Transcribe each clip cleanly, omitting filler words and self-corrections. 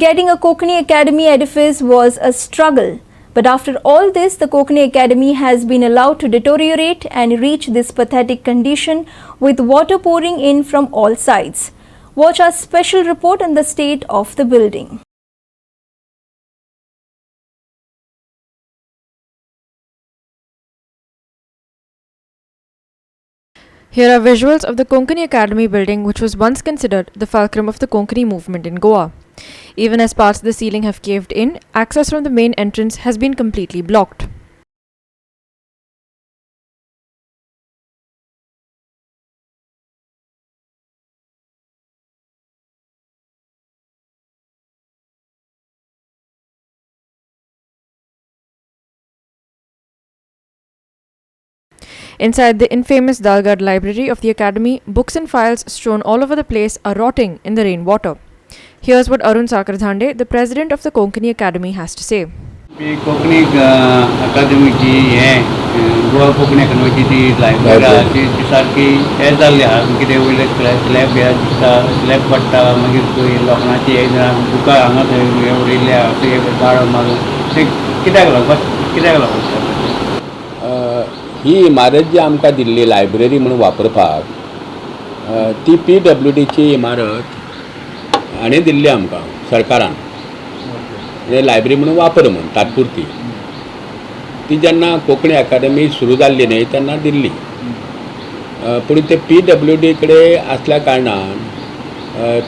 Getting a Konkani Academy edifice was a struggle. But after all this, the Konkani Academy has been allowed to deteriorate and reach this pathetic condition with water pouring in from all sides. Watch our special report on the state of the building. Here are visuals of the Konkani Academy building, which was once considered the fulcrum of the Konkani movement in Goa. Even as parts of the ceiling have caved in, access from the main entrance has been completely blocked. Inside the infamous Dalgard library of the academy, books and files strewn all over the place are rotting in the rainwater. Here's what Arun Sakhardande, the president of the Konkani Academy, has to say. ती कोंकणी अकादमीची हें गोवा कोंकणी अकादमीची ती library आहा ती ती सारकी हें जाल्ली आहा. कितें वयले स्लॅब हे दिसता, स्लॅब पडटा, मागीर थंय लोखणाची हे बुकां हांगा थंय हे उडयल्ले आहा, ते दाळो मारून ते कित्याक लागून कित्याक लागून? ही इमारत जी आमकां दिल्ली लायब्ररी म्हणून वापरपाक, ती पीडब्ल्यूडीची इमारत हाणें दिल्ली आमकां सरकारान, म्हणजे लायब्ररी म्हणून वापर म्हणून तात्पुरती. ती जेन्ना कोंकणी अकादमी सुरू जाल्ली न्हय तेन्ना दिल्ली, पूण ते पीडब्ल्यूडी कडेन आसल्या कारणान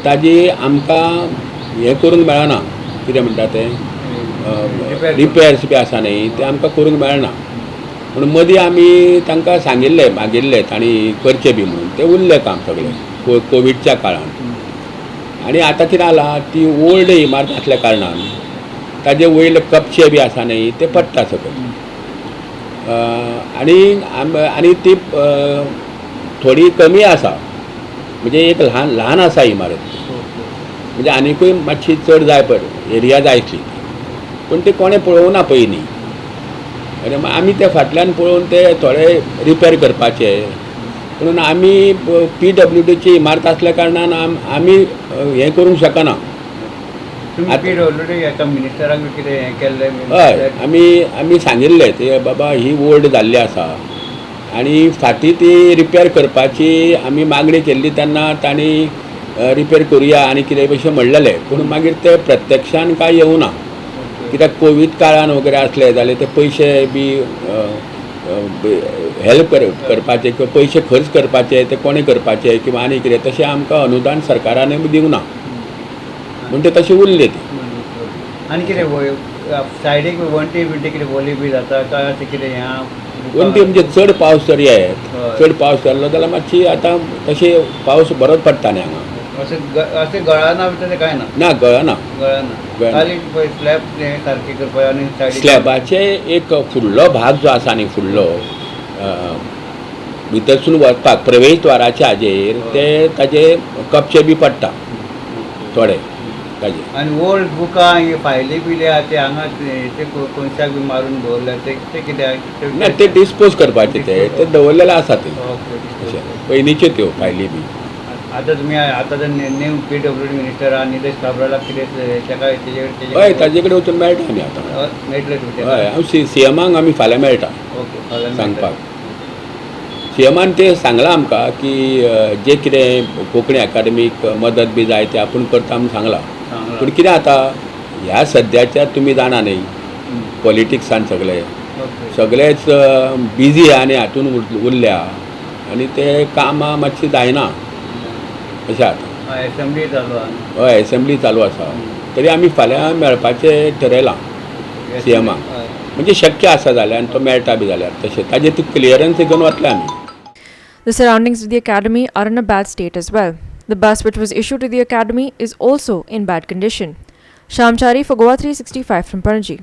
ताजी आमकां हें करूंक मेळना, कितें म्हणटा तें, रिपेर्स बी आसा न्हय ते आमकां करूंक मेळना. पूण मदीं आमी तांकां सांगिल्लें, मागिल्लें तांणी करचें बी म्हणून, तें उरलें काम सगळें कोविडच्या काळान. आनी आतां कितें जालां, ती ओल्ड इमारत आसल्या कारणान ताजे वयले कपचे बी आसा न्हय ते पडटा सकयल, आनी आनी ती थोडी कमी आसा, म्हणजे एक ल्हान ल्हान आसा इमारत, म्हणजे आनिकूय मातशी चड जाय पड एरिया जाय आसली, पूण ती कोणें पळोवना पयलीं. आनी आमी ते फाटल्यान पळोवन ते थोडे रिपेर करपाचे म्हणून आमी पीडब्ल्यूडीची इमारत आसल्या कारणान आमी हें करूंक शकना. हय, आमी आमी सांगिल्लें ते बाबा ही ओल्ड जाल्ली आसा आनी फाटीं ती रिपेर करपाची आमी मागणी केल्ली तेन्ना तांणी रिपेर करुया आनी कितें अशें म्हणलेलें, पूण मागीर ते प्रत्यक्षान कांय येवना, कित्याक कोवीड काळान वगैरे आसले जाल्यार ते पयशे बी हेल्प करपाचे किंवा पयशे खर्च करपाचे ते कोणें करपाचे किंवा आनी कितें तशें आमकां अनुदान सरकारान दिवना म्हूण ते तशें उरले ती. आनी कितें सायडीक वण्टी बिंटी कितें ओली बी जाता काय अशें कितें? ह्या वण्टी म्हणजे चड पावस जर येत, चड पावस जाल्लो जाल्यार मातशी आतां तशें पावस बरोच पडटा न्ही हांगा. अशें अशें गळना बी तशें कांय ना? ना, गळना. गळना, खाली स्लॅब सारकी करपाक आनी सायडीक स्लॅबाचे एक फुडलो भाग जो आसा न्ही, फुडलो भितरसून वचपाक प्रवेशद्वाराच्या हाजेर ते ताजे कपचे बी पडटा थोडे ताजे. आनी ओल्ड बुकां ही फायली बिली आहा ते हांगा ते कोनशाक बी मारून दवरल्या ते कित्याक? ना, ते डिस्पोज करपाचे, ते ते दवरलेले आसा ते अशें पयलींच्यो त्यो फायली बी. आतां तुमी आतां जर न्यू पीडब्ल्यूडी मिनिस्टर आहा निलेश काब्रालाक कितें ताका तेजे? हय, ताजे कडेन वचून मेळटा आमी आतां. मेळटलें तुमचें? हय, हांव सीएमाक आमी फाल्यां मेळटा सांगपाक. सीएमान ते सांगलां आमकां की जे कितें कोंकणी अकादमीक मदत बी जाय ते आपूण करता म्हूण सांगलां. पूण कितें आतां ह्या सद्याच्या तुमी जाणा न्ही पॉलिटिक्सान सगळे सगळेच बिजी आनी हातून उरल्या आनी ते कामां मातशीं जायना अशें आतां. एसेंब्ली चालू आहा? हय, एसेंब्ली चालू आसा, तरी आमी फाल्यां मेळपाचें ठरयलां सीएमाक, म्हणजे शक्य आसा जाल्यार आनी तो मेळटा बी जाल्यार तशें ताजें ती क्लियरन्स घेवन वतले आमी. The surroundings of the academy are in a bad state as well. The bus which was issued to the academy is also in bad condition. Shyam Chari for Goa 365 from Panaji.